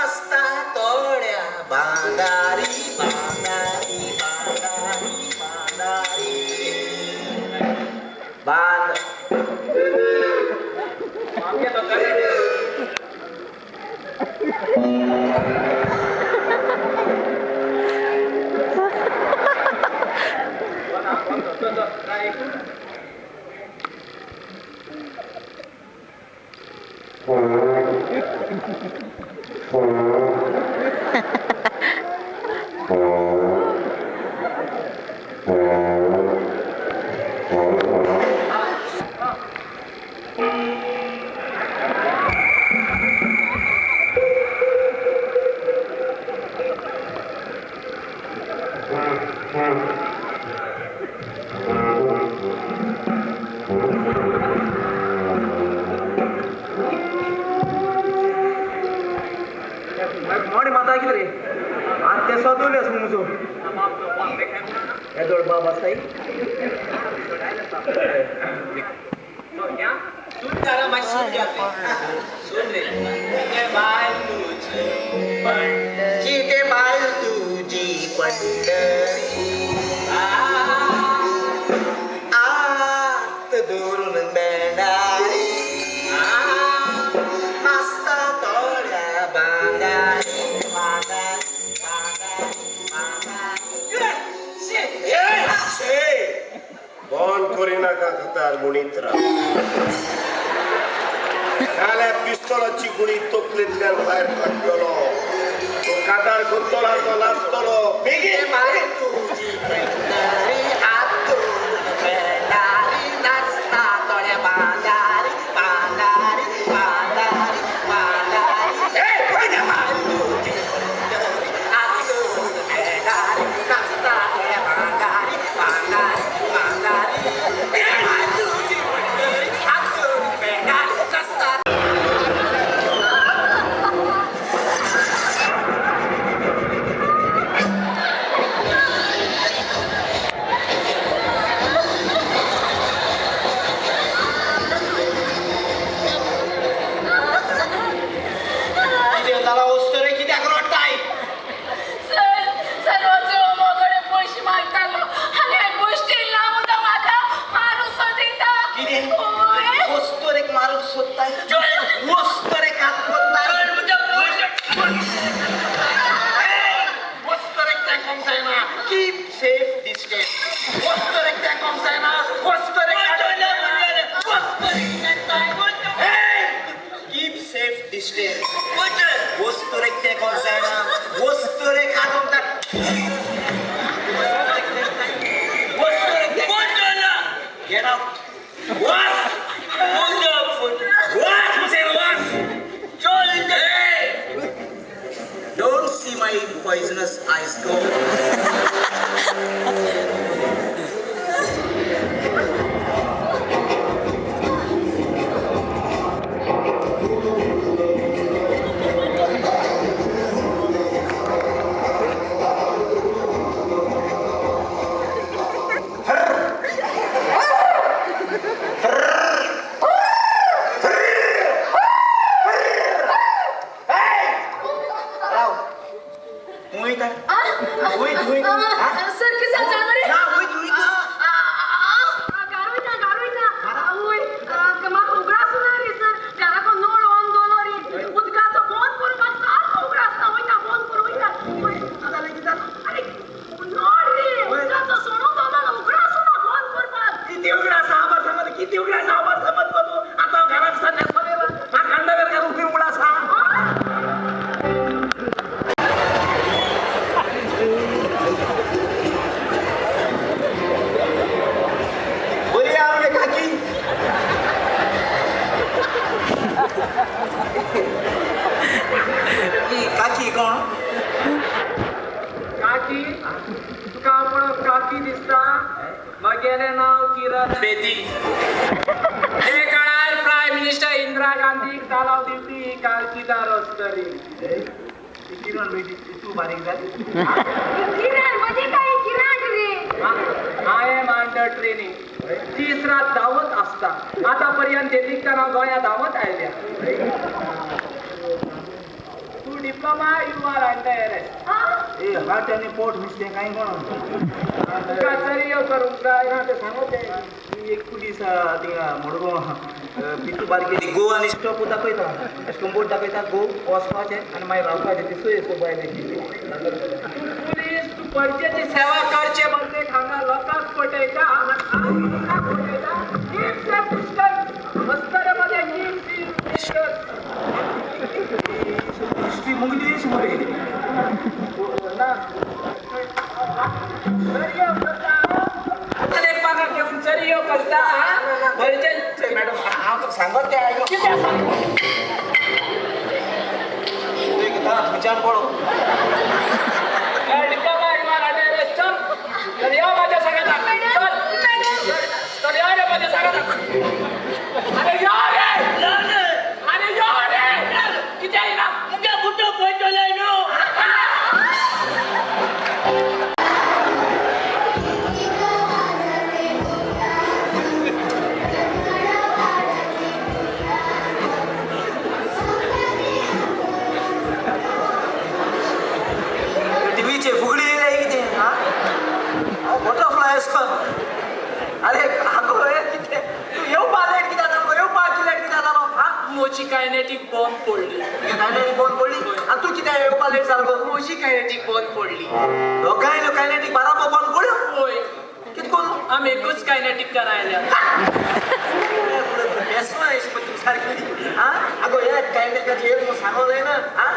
नाचता तोड्या बांदारी बांदारी बांदारी बांदारी बांद Poisonous eyes go. Diploma, you are under arrest. A heart आनी पोट नुस्तें कांय कोण तुका चरयो करूंक जाय. ना तें सांगो तें एक पुलीस थिंगा मडगांव पितू बारकी गो आनी स्टॉप दाखयता अशें करून बोट दाखयता गो वचपाचें आनी मागीर रावपाचें ती सोय सो बायलेची. पुलीस तूं परजेची सेवा करचे बदलेक हांगा लोकांक फटयता. लोकांक फटयता. Keep safe distance. मस्करे मध्ये कीप डिस्टन्स. हिस्ट्री मुगली मरे ना चरयो करता एक पाका घेवन चरयो करता. मॅडम हांव तुका सांगत तें आयको. कितें सांगता? खंयच्यान पडो diploma, you are under arrest. चल चल यो माझ्या सांगाता. चल चल यो रे माझ्या सांगाता. अरे यो रे, अरे यो रे, कितें येना मुगे बुटो पळयतले न्हू. टीव्हीचे फुगडी येयल्या कितें हां बटरफ्लाय आसता. अरे आगो हें कितें तूं येवपा लेट कित्याक जालो? येवपा लेट कित्याक जालो? हां म्हजी कायनेटीक बॉम्ब पडली. कायनेटीक बॉम्ब पडली आनी तूं कित्याक येवपा लेट जालो गो? म्हजी कायनेटीक बॉम्ब पडली. दोगांयल्यो कायनेटीक बाराबर बॉम्ब पडल्यो? पळय कितें करूं? आमी एकूच कायनेटीक करायल्या. बेसमा अशें पळय तूं सारकी. आं आगो हे कायनेटिकाचें एक म्हूण सांगो जायना. आं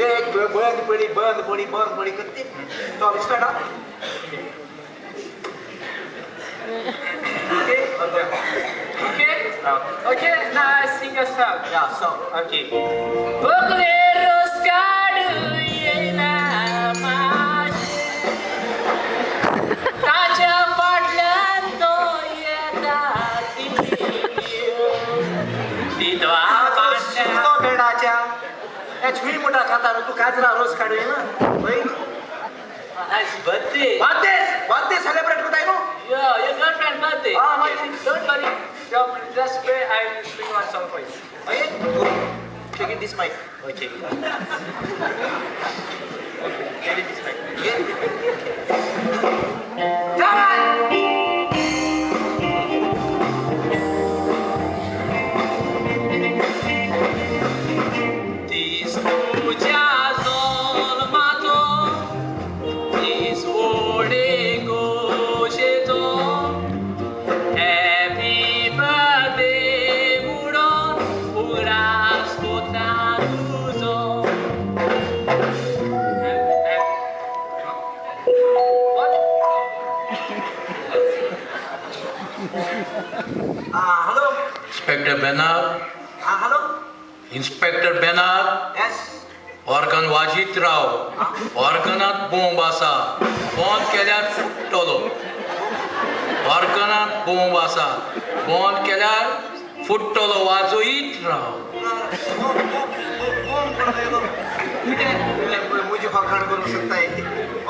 एक बंद पडी बंद पडी बंद पडी करती तो start. Okay? Okay? Okay, now I sing a song. Yeah, song. Okay. Bukle रोज काडू येयला माशे, ताच्या फाटल्यान तो येता तितो सुकलो बेडाच्या त्या छुई मोठा खाता न्हू तूं काजरा रोज काडू येना पळय. Nice birthday. Birthday, birthday celebrate करताय न्हू? Yeah, your girlfriend birthday. Ah, my Okay, don't worry. Just pray. I will sing one song for you. Okay? Good. Take it this mic. Okay. Take it this mic. Okay? Come on. This तुझ्या जल्माचो दीस व्हडे खोशेचो. Happy birthday म्हणून उगडास कोता तुजो. Hello. Inspector Bernard. Hello. Inspector Bernard. Yes. Organ वाजीत राव. ऑर्गनांत बोंब आसा, बंद केल्यार फुट्टलो. ऑर्गनांत बोंब आसा, बंद केल्यार फुट्टलो. वाजयत राव. म्हजी फकाण करूंक शकताय.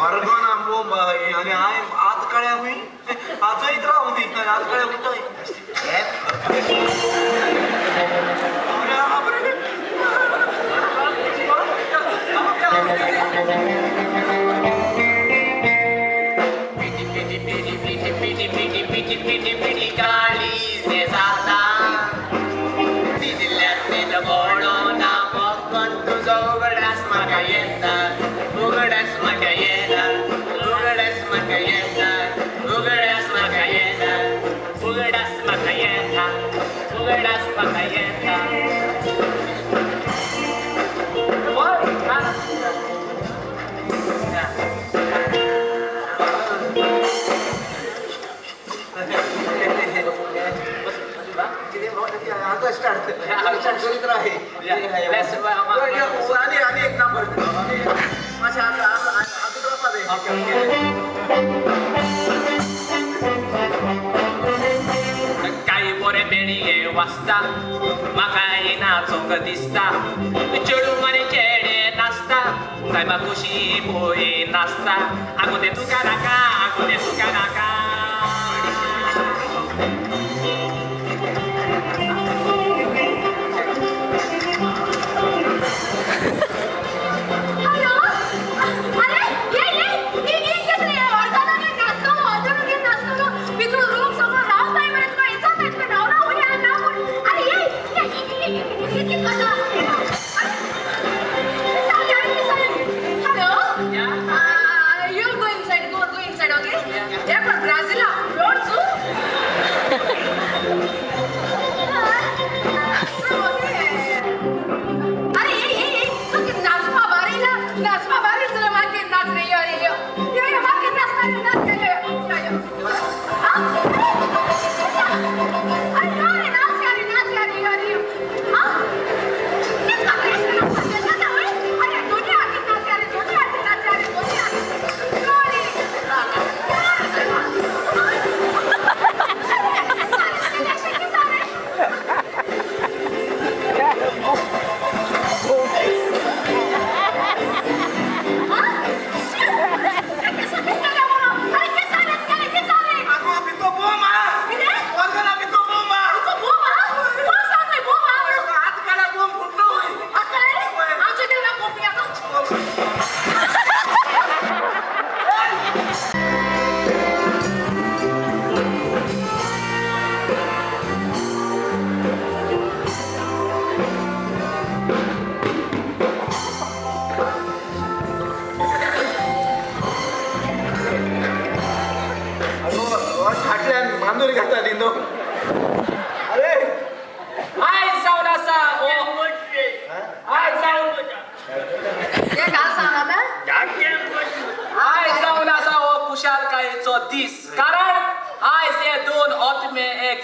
ऑर्गनां बोंब आनी हांवें आत कळ्या खंय वाजयत राव न्ही आत कळ्या म्हणटाय. पिटी पिटी पिटी पिटी पिटी पिटी पिटी पिटी पिटी काळीज जाता. तितल्यान गोडो ना फकत तुजो उगडास म्हाका येता. उगडास म्हाका येता. उगडास म्हाका येता. उगडास म्हाका येता. उगडास म्हाका येता. उगडास म्हाका येता. स्टार्ट करीत राहे. आनी आनी एक नंबर मातशें आतां कांय बरें बेणये वाचता म्हाका नाचोंक दिसता. चेडूं आनी चेडे नाचता सायबा खुशी पळय नाचता. आगो तें तुका नाका, आगो तें तुका नाका.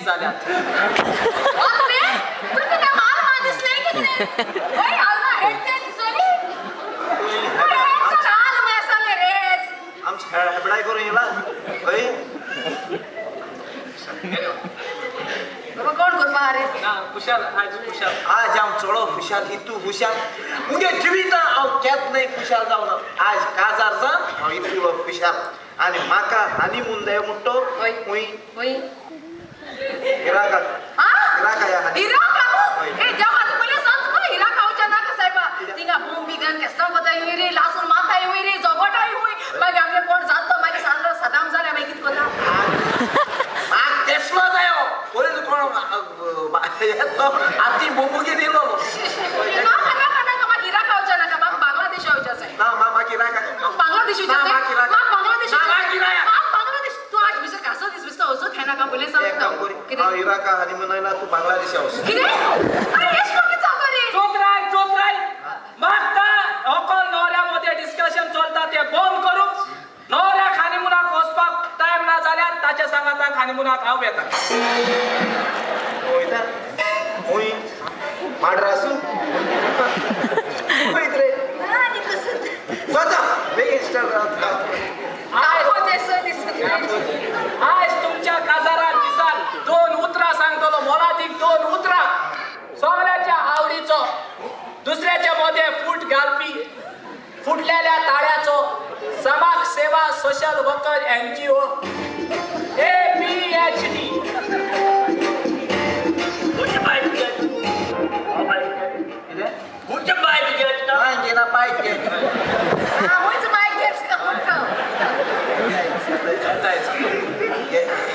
जाल्यात. आमचे हेबडाय करून येला हय. कोण करपा रे? ना खुशाल आज खुशाल आज हांव चलो खुशाल इतू खुशाल मुगे जिविता हांव केन्ना न्हय खुशाल जावना. आज काजार जावन हांव इतलो खुशाल आनी म्हाका हनीमून जाय म्हणटो खंय इराकाक. इराका या हनी तिंगा बॉम्ब बी घान केस्तांव कोताय हुई रे, लासून माताय हुई रे, जोगोटाय हुई. मागीर आमगे कोण जातो मागीर सारलो सदाम जाल्यार मागीर कितें कोता? म्हाका तेसलो जायो पयलीं कोण आती बोंबू घेवन येयलो. नाका नाका नाका म्हाका इराका वचचें नाका, म्हाका बांगलादेशा वचचें आसा. ना म्हाका इराका. बांगलादेश वचचें आसा. म्हाका बांगलादेश. ना म्हाका इराका. बांगलादेश तूं आज भितर घासो दीस बिसता वचून खायनाका पयलीं सांग. एक काम करी, हांव इराका हनीमून आयला, तूं बांगलादेशा वच. कितें? अरे एश कोण कितें सांगता रे? चोत्राय चोत्राय मागता होकल न्हवऱ्या मदें डिस्कशन चलता तें बंद करूंक. न्हवऱ्याक हनीमुनाक वचपाक टायम ना जाल्यार ताच्या सांगाताक हनीमुनाक हांव येता. वयता खंय माड्रासू खंय रे वता बेगीन स्टार्ट जाता. आयज तुमच्या काजारान दिसान दोन उतरां सांगतलो, मोलादीक दोन उतरां. सगळ्याच्या आवडीचो, दुसऱ्याच्या मदें फूट घालपी, फुटलेल्या ताळ्याचो समाज सेवा social worker NGO APHD.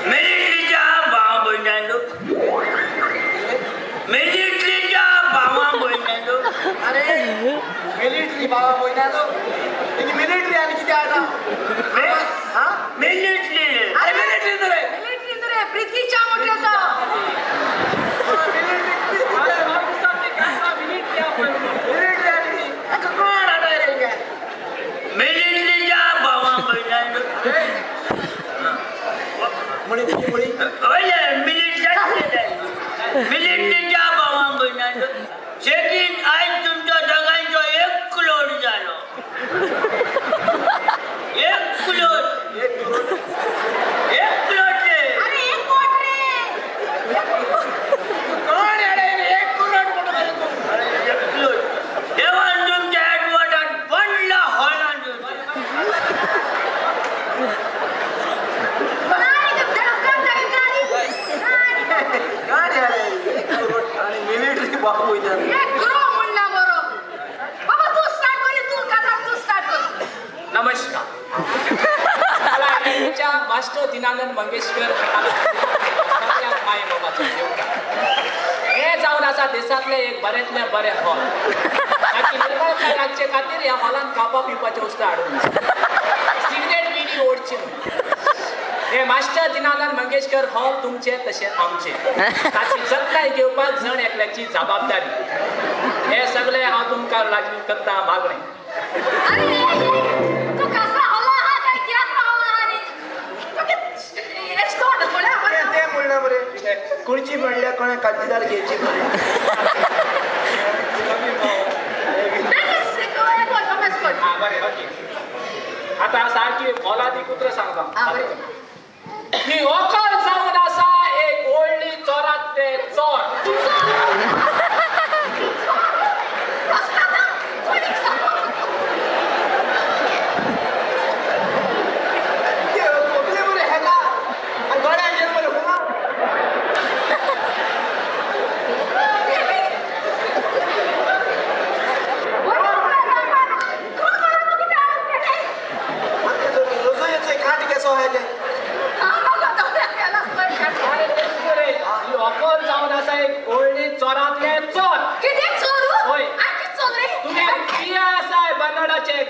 मिलिटरीच्या भावा भयणांनो, मिलिटरीच्या भावा भयणांनो. अरे मिलिटरी भावा भयणांनो, मिलिटरी आनी कितें आसा? मिलिटरी. अरे मिलिटरी न्हू रे, मिलिटरी न्हू रे, पृथ्वीच्या मोठे तो. मिलिटरी आनी कोण आसा रे? मिलिटरीच्या भावा भयणांनो. मिलिटरीच्या भावा भयणांनो, शेकीन आयज तुमच्या दोगांचो 1 करोड जालो. 1 करोड. 1 करोड रे. अरे 1 कोट रे. कोण येडे 1 करोड म्हणून? 1 करोड. देवान तुमच्या एडवर्डान पडला हॉलान. मिलिटरी बाबू वयता. बाबा तू स्टार्ट कर, तू काजार तू स्टार्ट कर. नमस्कार. मला मास्टर दिनानंद मंगेशकर माय बाबाचो देवता हे जावन आसा देशांतलें एक बऱ्यांतलें बरें हॉल. ताची निर्मळताय राखचे खातीर ह्या हॉलान खावपा पिवपाच्यो वस्तू हाडून सिगरेट बिडी ओडची न्हय. हे मास्टर दिनानंद मंगेशकर हॉल तुमचें तशें आमचें, ताची जतनाय घेवपाक जण एकल्याची जबाबदारी. हे सगळें हांव तुमकां लागीं करता मागणें. तें म्हणलां मरे खुर्ची म्हणल्यार कोणें काजीदार घेवची मरे. बरें ओके. आतां सारकी मोलादीक उतरां सांगता. ही होकल जावन आसा एक व्हडली चोरांतले चोर.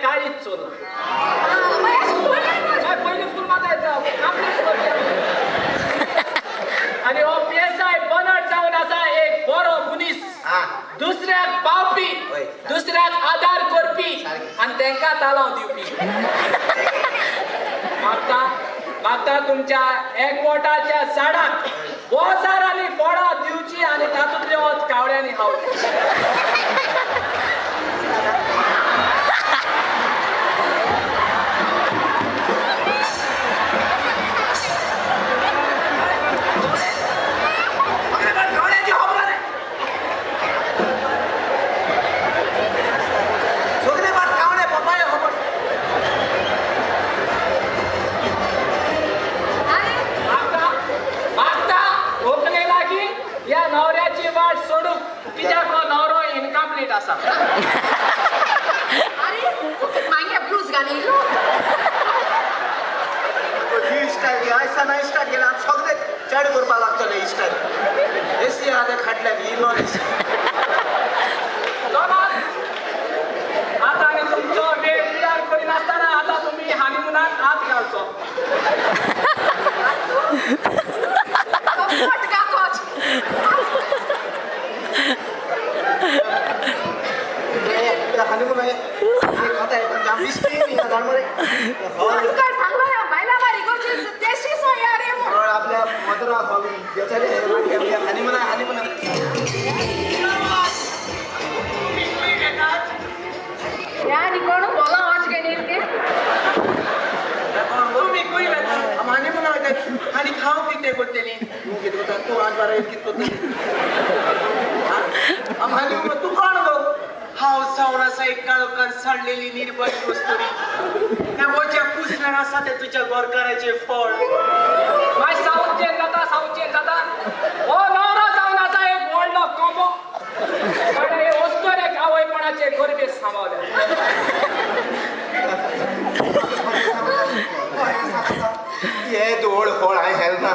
काळीच चोर. पयलीं स्कूल मात आनी हो पीएसआय बनट जावन आसा एक बरो मनीस, दुसऱ्याक पावपी, दुसऱ्याक आदार करपी आनी तांकां तालांव दिवपी. मागता मागता तुमच्या एकवटाच्या झाडाक वोसार आनी फळां दिवची आनी तातूंतले वच कावळ्यांनी खावचें. कित्याक हो नवरो इनकम्प्लीट आसा. अरे मागे ब्लूज घाली ही स्टायल आयसान स्टार्ट केला सगळे चेड करपाक लागतले ही स्टायल एसी आहा खाटल्यान ही नॉलेज. चलात आतां आनी तुमचो वेळ पिड्यार करिनासतना आतां तुमी हनीमुनाक हात घालचो. हनीमून खाता आपल्या मदरा हनीमून हनीमून हनीमून आनी खावंक कितें करतली तूं कितें करता तूं आज बारा कितें करतली हनीमून तूं कोण गो? हांव जावन आसा एक काळोखान साडलेली निर्भय कस्तुरी. ह्या म्हज्या कुसण्यार आसा तें तुज्या गोरकाराचें फळ. मागीर सावथ चेंज जाता सावथ चेंज जाता. हो नवरो जावन आसा एक व्हडलो कोंबो. हे वस्तुरेक आवयपणाचे गरबे सांबाळ्ळे. हे दोळ फळ हांवें हेलना.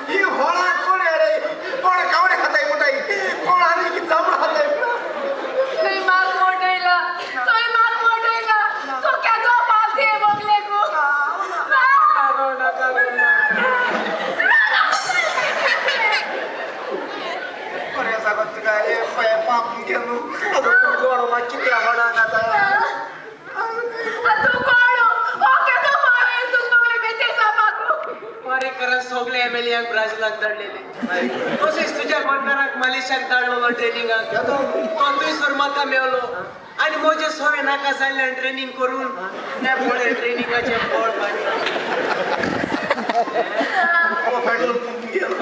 ही फळां कोण रे? कोण कावणे खाताय म्हणटाय कोण आनी कितें जांबळां खाताय? थंय माग मोडयला थंय माग मोडयला तो केदो पालते बगले गो. बरें सांगत तुका हे पळय पाप मुगे न्हू आतां तूं कोण म्हाका कितें आवडना आतां? तूं कोण? हो केदो पावे तुज बगले बेते सापाकू. पारेकरान सगळे एमएलएक ब्राझिलाक धाडलेले. तशेंच तुज्या गोरकाराक मलेशियाक धाडलो ट्रेनिंगाक. तो थंयसर म्हाका मेवलो आनी म्हजें सगळें नाका जाल्ल्यान ट्रेनींग करून त्या पळय ट्रेनिंगाचें फळ मागीर. पेट्रोल पंप गेलो.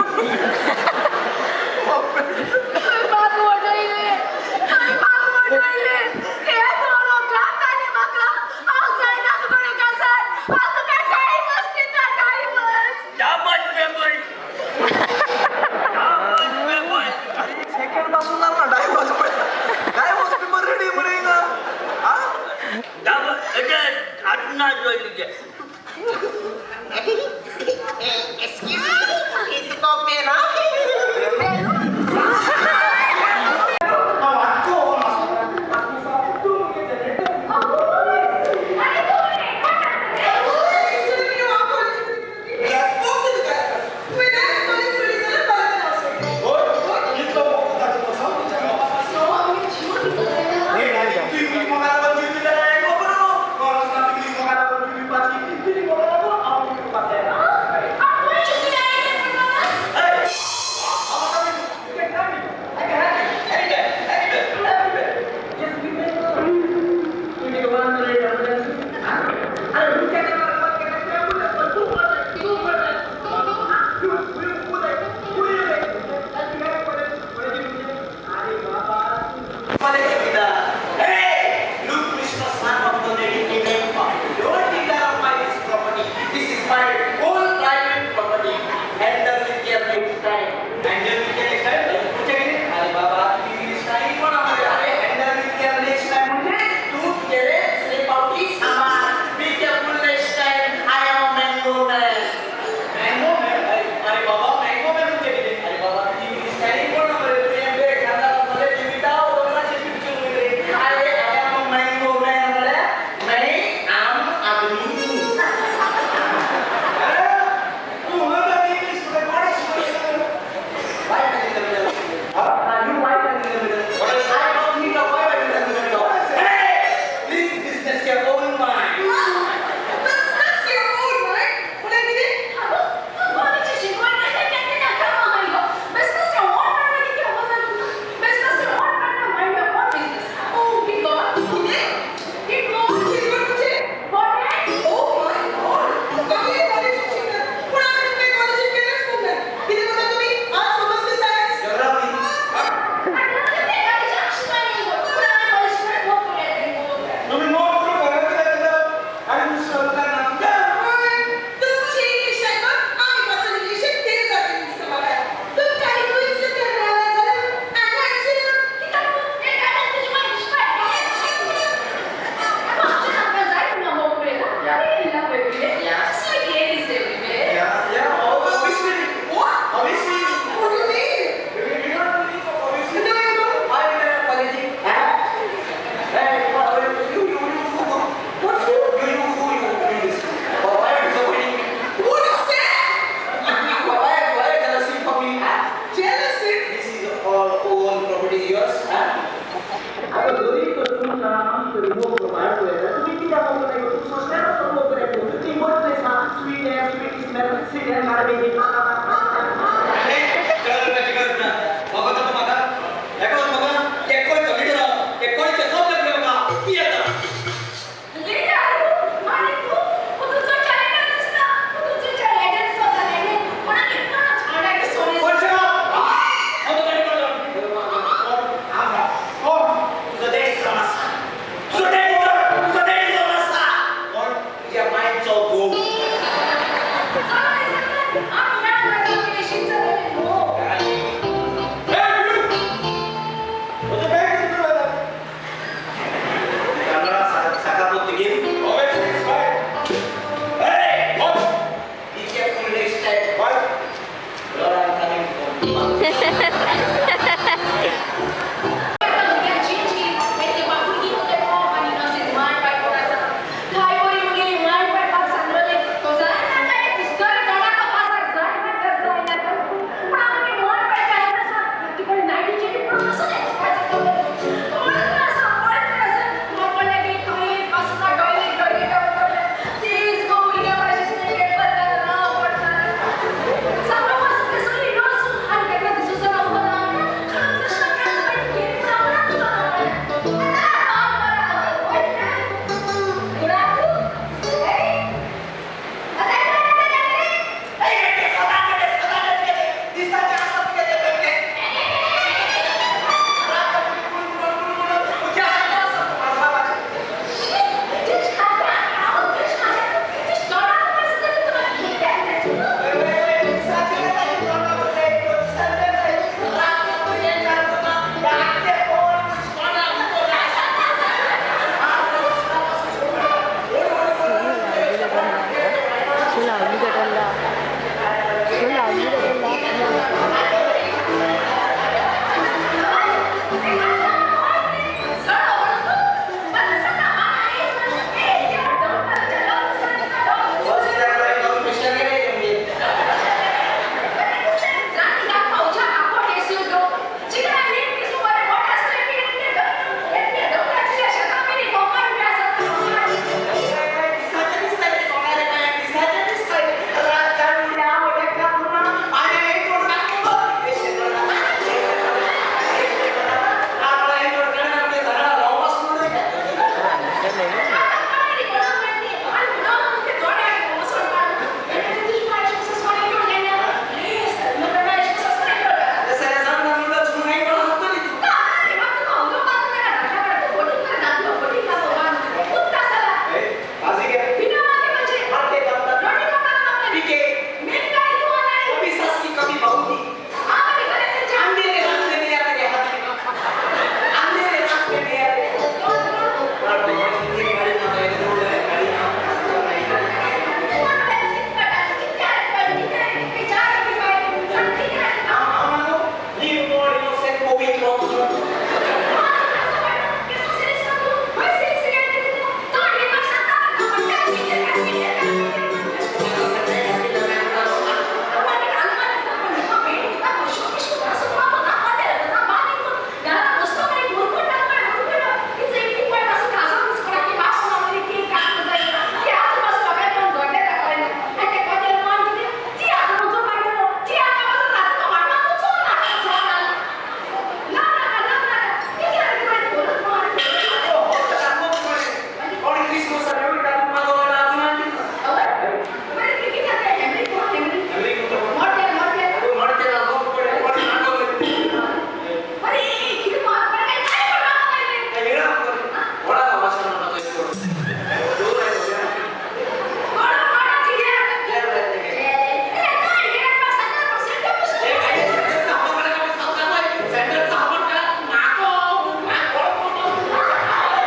सेकंड पासून ना डायव्हर्स डायव्हर्स पेपर रेडी मरे हिंगा. Excuse me, तुका पेन हा? Hey!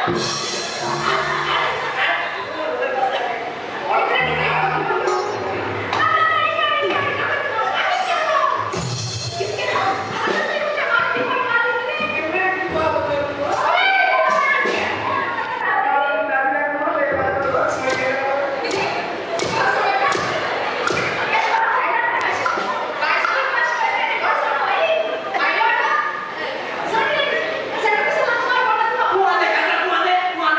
तूं आनी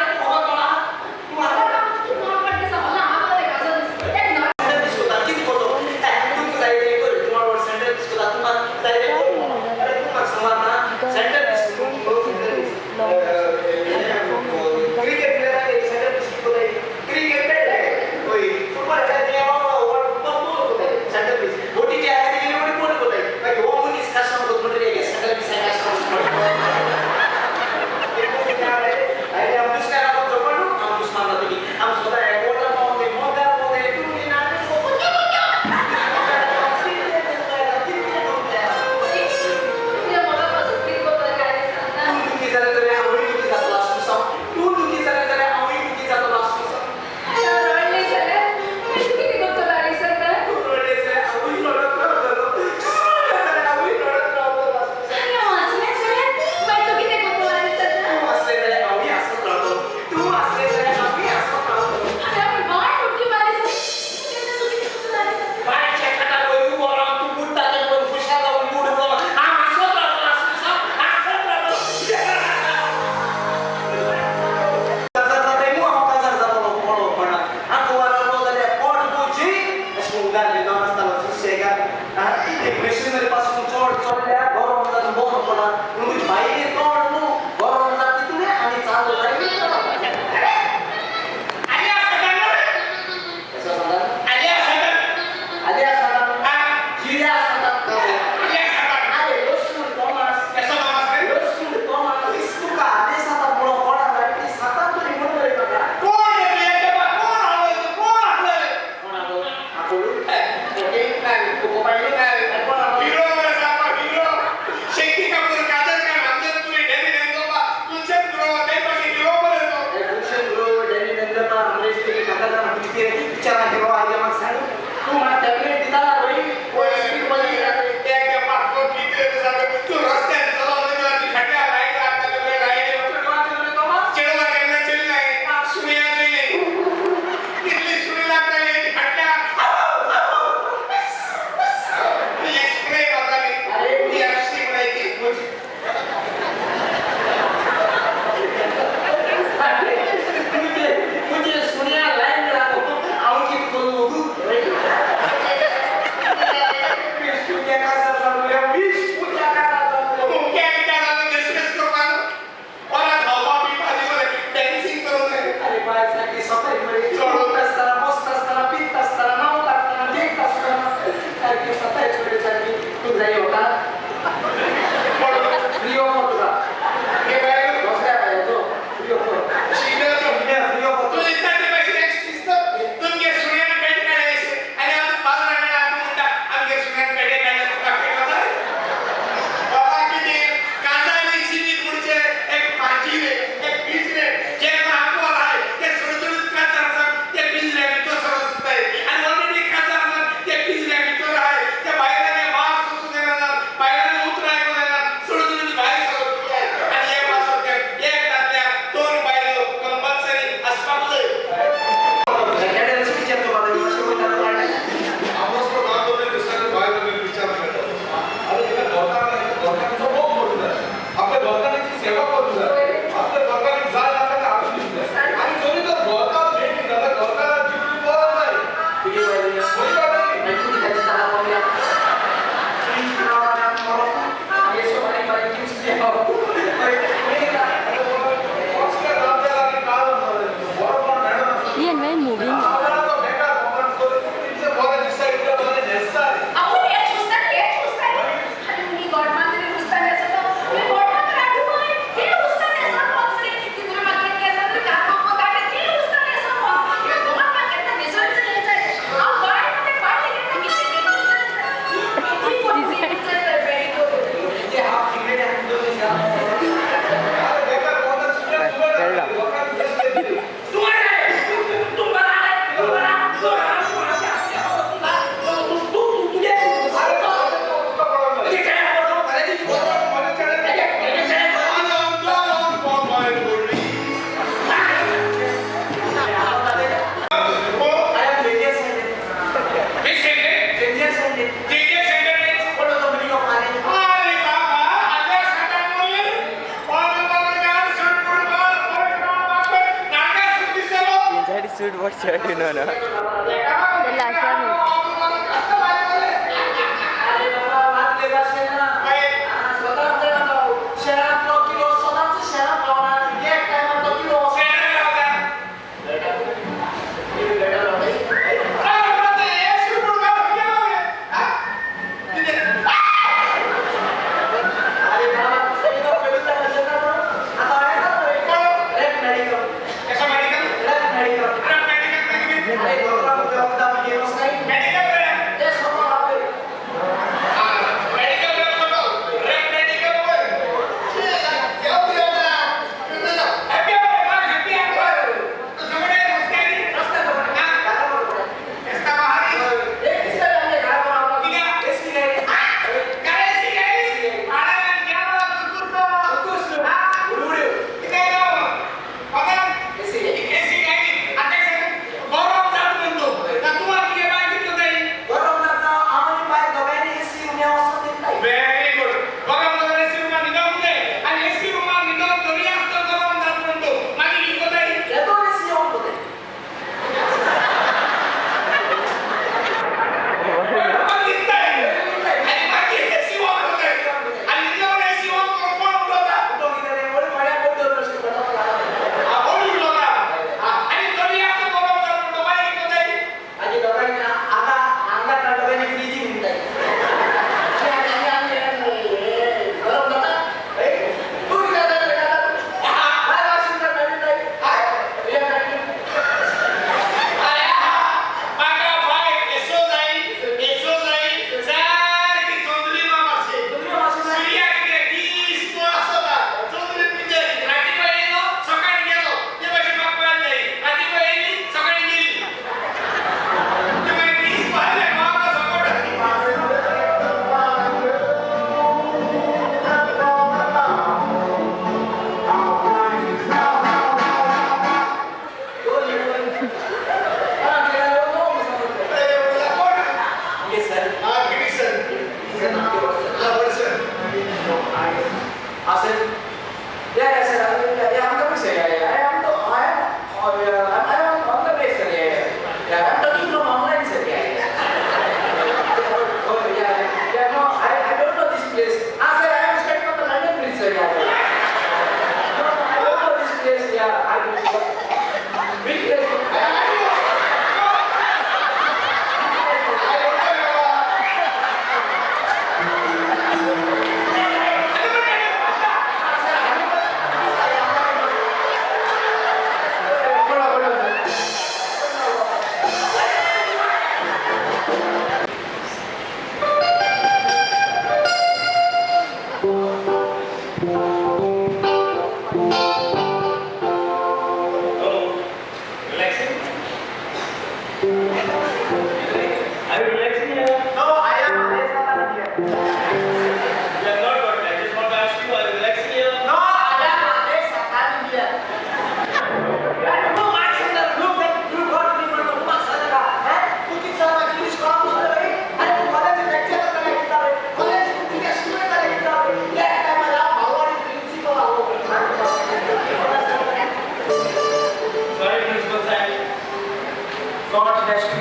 Suit what shirt, you know, no? The last one.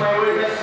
My witness.